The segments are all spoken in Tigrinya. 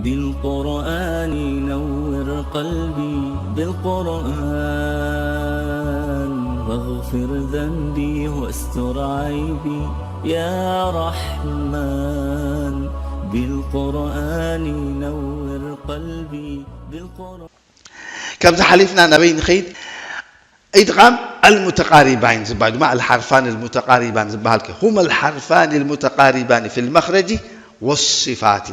بالقرآن نور قلبي، بالقرآن واغفر ذنبي واستر عيبي، يا رحمن، بالقرآن نور قلبي، بالقرآن. ካብዚ ሓሊፍና ናበይ ንኸይድ? ኢድቓም ኣልሙተቓሪባይን ዝበሃል ድማ ኣልሓርፋን ኣልሙተቓሪባን ዝበሃል ከ ሁመ ኣልሓርፋን ኣልሙተቓሪባን ፊል መኽረጂ ወሲፋቲ፣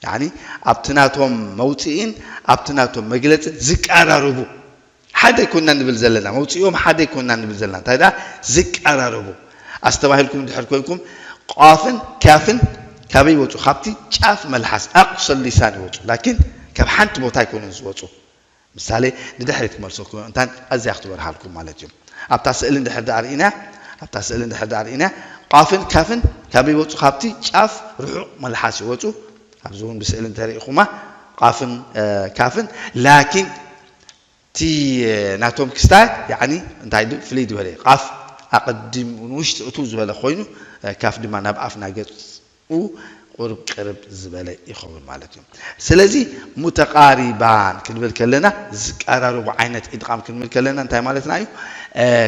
ያኒ ኣብቲ ናቶም መውፅኢን ኣብቲ ናቶም መግለፅን ዝቀራረቡ ሓደ ኣይኮንና ንብል ዘለና፣ መውፅኢኦም ሓደ ኣይኮንና ንብል ዘለና፣ እንታይ ደኣ ዝቀራረቡ። ኣስተባሂልኩም ድሕር ኮይንኩም ቋፍን ካፍን ካበይ ይወፁ? ካብቲ ጫፍ መልሓስ ኣቕሰል ሊሳን ይወፁ፣ ላኪን ካብ ሓንቲ ቦታ ኣይኮኑን ዝወፁ። ምሳሌ ንድሕሪት ክመልሰኩም እዮ፣ እንታን ኣዝያ ክትበርሃልኩም ማለት እዩ። ኣብታ ስእሊ እንድሕር ደኣ ርኢና ኣብታ ስእሊ እንድሕር ደኣ ርኢና ቋፍን ካፍን ካበይ ይወፁ? ካብቲ ጫፍ ርሑቕ መልሓስ ይወፁ። ኣብዚ እውን ብስእሊ እንተሪኢኹማ ቋፍን ካፍን፣ ላኪን እቲ ናቶም ክስታይ ያኒ እንታይ ድ ፍልይ ዝበለ እዩ። ቃፍ ኣቐዲሙ ንውሽጢ እቱ ዝበለ ኮይኑ፣ ካፍ ድማ ናብ ኣፍ ናገፅ ኡ ቁርብ ቅርብ ዝበለ ይኸውን ማለት እዩ። ስለዚ ሙተቃሪባን ክንብል ከለና ዝቀራረቡ ዓይነት ኢድቃም ክንብል ከለና እንታይ ማለትና እዩ?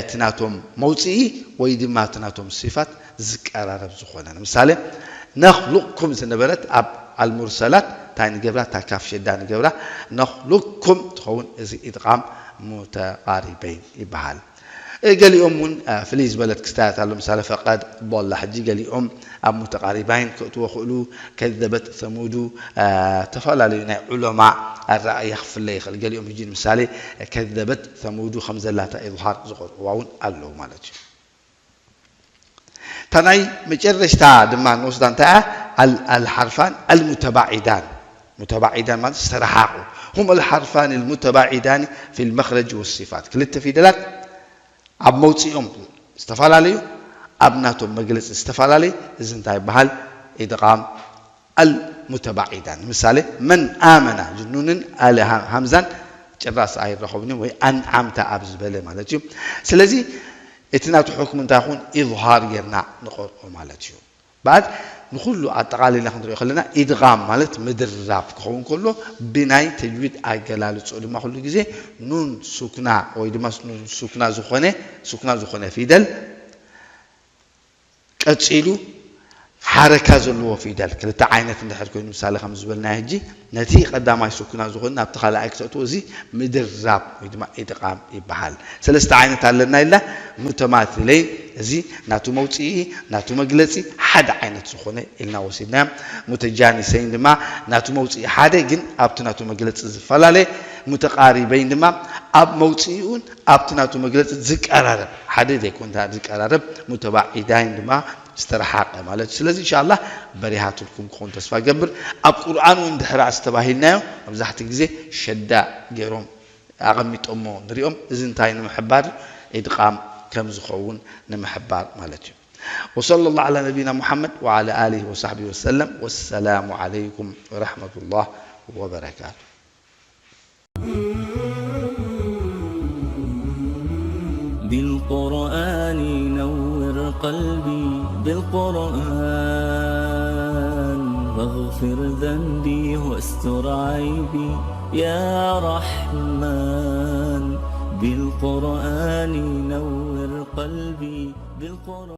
እቲ ናቶም መውፅኢ ወይ ድማ እቲ ናቶም ሲፋት ዝቀራረብ ዝኾነ። ንምሳሌ ነኽሉቅኩም ዝነበረት ኣብ ኣልሙርሰላት እንታይ ንገብራ? እታ ካፍ ሸዳ ንገብራ። ነኽሉቅኩም ትኸውን፣ እዚ ኢድቃም ሙተቃሪበይን ይበሃል። ገሊኦም እውን ፍልይ ዝበለት ክስታያት ኣሎ። ምሳሌ ፈቀድ ቦላ ሕጂ ገሊኦም ኣብ ሙተቃሪባይን ክእትዎ ክእሉ ከዘበት ሰሙዱ። ዝተፈላለዩ ናይ ዑለማ ኣረኣእያ ክፍለ ይኽእል። ገሊኦም ሕጂ ንምሳሌ ከዘበት ሰሙዱ ከም ዘላታ ኢዝሃር ዝቆርዕዋ እውን ኣለዉ ማለት እዩ። እታ ናይ መጨረሽታ ድማ ንወስዳ እንታይ እያ? ኣልሓርፋን ኣልሙተባዒዳን። ሙተባዒዳን ማለት ዝተረሓቑ። هم الحرفان المتباعدان في المخرج والصفات። ክልተ ፊደላት ኣብ መውፅኦም ዝተፈላለዩ፣ ኣብ ናቶም መግለፂ ዝተፈላለዩ። እዚ እንታይ ይበሃል? ኢድቓም ኣልሙተባዒዳን። ምሳሌ መን ኣመና፣ ኑንን ኣል ሃምዛን ጭራስ ኣይረኸቡን እዮም፣ ወይ ኣንዓምታ ኣብ ዝበለ ማለት እዩ። ስለዚ እቲ ናቱ ሕክሙ እንታይ ይኹን? ኢዝሃር ጌርና ንቐርኦ ማለት እዩ። በዓል ንኹሉ ኣጠቓሊልና ክንሪኦ ከለና ኢድቓም ማለት ምድራብ ክኸውን ከሎ ብናይ ተጅዊድ ኣገላልፅኡ ድማ ኩሉ ግዜ ኑን ሱክና ወይ ድማ ኑን ሱክና ዝኾነ ሱክና ዝኾነ ፊደል ቀፂሉ ሓረካ ዘለዎ ፊደል ክልተ ዓይነት እንድሕር ኮይኑ ምሳሌ ከም ዝበልናዮ ሕጂ ነቲ ቀዳማይ ሱክና ዝኾነ ናብቲ ካልኣይ ክተእትዎ እዚ ምድራብ ወይ ድማ ኢድቓም ይበሃል። ሰለስተ ዓይነት ኣለና ኢልና ሙተማትለይን እዚ ናቱ መውፅኢ ናቱ መግለፂ ሓደ ዓይነት ዝኾነ ኢልና ወሲድናዮ። ሙተጃኒሰይን ድማ ናቱ መውፅኢ ሓደ ግን ኣብቲ ናቱ መግለፂ ዝፈላለ። ሙተቃሪበይን ድማ ኣብ መውፅኢኡን ኣብቲ ናቱ መግለፂ ዝቀራረብ ሓደ ዘይኮን ዝቀራረብ። ሙተባዒዳይን ድማ ዝተረሓቀ ማለት እዩ። ስለዚ እንሻላ በሪሃትልኩም ክኾን ተስፋ ገብር። ኣብ ቁርኣን እውን ድሕር ኣስተባሂልናዮ መብዛሕትኡ ግዜ ሸዳ ገይሮም ኣቐሚጦሞ ንሪኦም። እዚ እንታይ ንምሕባር ኢድቓም ከም ዝኸውን ንምሕባር ማለት እዩ። وصلى الله على نبينا محمد وعلى آله وصحبه وسلم. والسلام عليكم ورحمة الله وبركاته. بالقرآن نور قلبي، بالقرآن واغفر ذنبي واستر عيبي، يا رحمن، بالقرآن نور قلبي، بالقرآن.